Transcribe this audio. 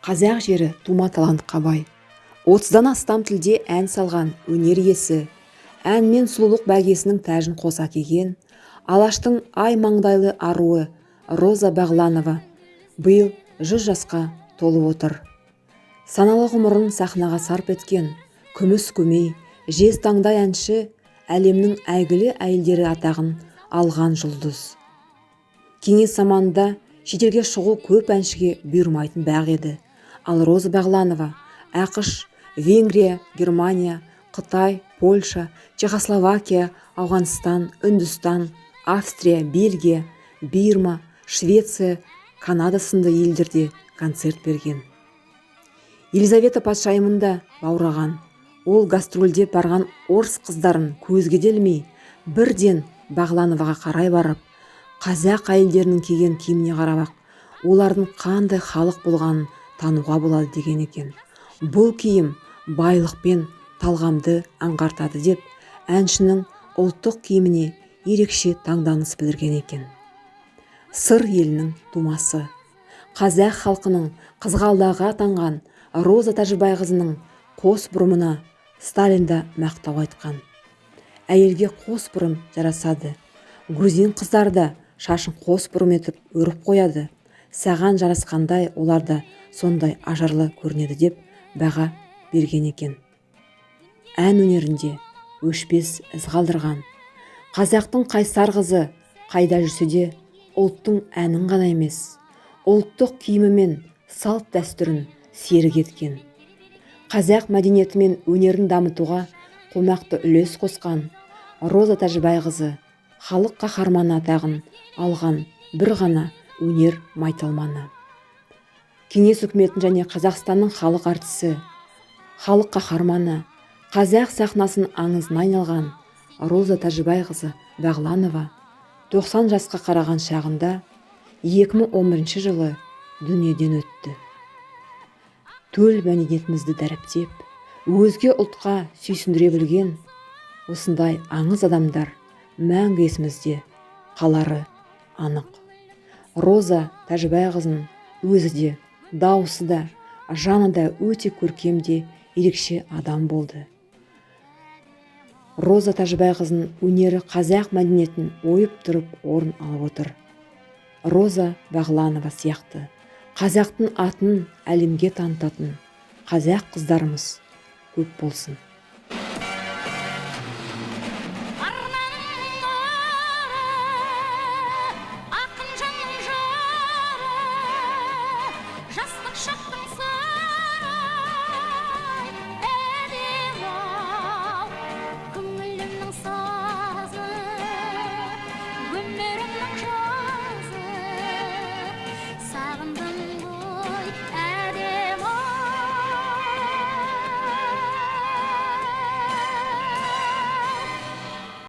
Қазақ жері тума талантқа бай. 30-дан астам тілде ән салған өнер иесі, ән мен сұлулық бәйгесінің тәжін қоса киген, Алаштың ай маңдайлы аруы Роза Бағланова биыл 100 жасқа толып отыр. Саналы ғұмырын сахнаға сарп еткен күміс көмей, жез таңдай әнші әлемнің әйгілі әйелдері атағын алған жұлдыз. Кеңес заманында шетелге шығу көп әншіге бұйырмайтын бақ еді. Ал Роза Бағланова АҚШ, Венгрия, Германия, Қытай, Польша, Чехословакия, Ауғанстан, Үндістан, Австрия, Бельгия, Бирма, Швеция, Канада сынды елдерде концерт берген. Елизавета патшайымын да баураған. Ол гастрольде барған орыс қыздарын көзге де ілмей, бірден Бағлановаға қарай барып, қазақ әйелдерінің киген киіміне қарап-ақ, олардың қандай халық болғанын тануға болады деген екен. Бұл киім байлық пен талғамды аңғартады деп, әншінің ұлттық киіміне ерекше таңданыс білдірген екен. Сыр елінің тумасы, қазақ халқының қызғалдағы атанған Роза Тәжібайқызының қос бұрымына Сталин да мақтау айтқан. Әйелге қос бұрым жарасады. Грузин қыздары да шашын қос бұрым етіп өріп қояды. Саған жарасқандай олар да сондай ажарлы көрінеді деп баға берген екен. Ән өнерінде өшпес із қалдырған қазақтың қайсар қызы қайда жүрсе де ұлттың әнін ғана емес, ұлттық киімі мен салт дәстүрін серік еткен. Қазақ мәдениеті мен өнерін дамытуға қомақты үлес қосқан Роза Тәжібайқызы халық қаһарманы атағын алған бір ғана өнер майталманы. Кеңес үкіметін және Қазақстанның халық артисі, халық қаһарманы, қазақ сахнасын аңызына айналған Роза Тәжібайқызы Бағланова 90 жасқа қараған шағында 2011 жылы дүниеден өтті. Төл мәдениетімізді дәріптеп, өзге ұлтқа сүйсіндіре білген осындай аңыз адамдар мәңгі есімізде қалары анық. Роза Тәжібайқызының өзі де, дауысы да, жаны да өте көркем де ерекше адам болды. Роза Тәжібайқызының өнері қазақ мәдениетін ойып тұрып орын алып отыр. Роза Бағланова сияқты қазақтың атын әлемге танытатын қазақ қыздарымыз көп болсын. Арманым нұры, ақын жанның жыры, жастық шақтың сыры.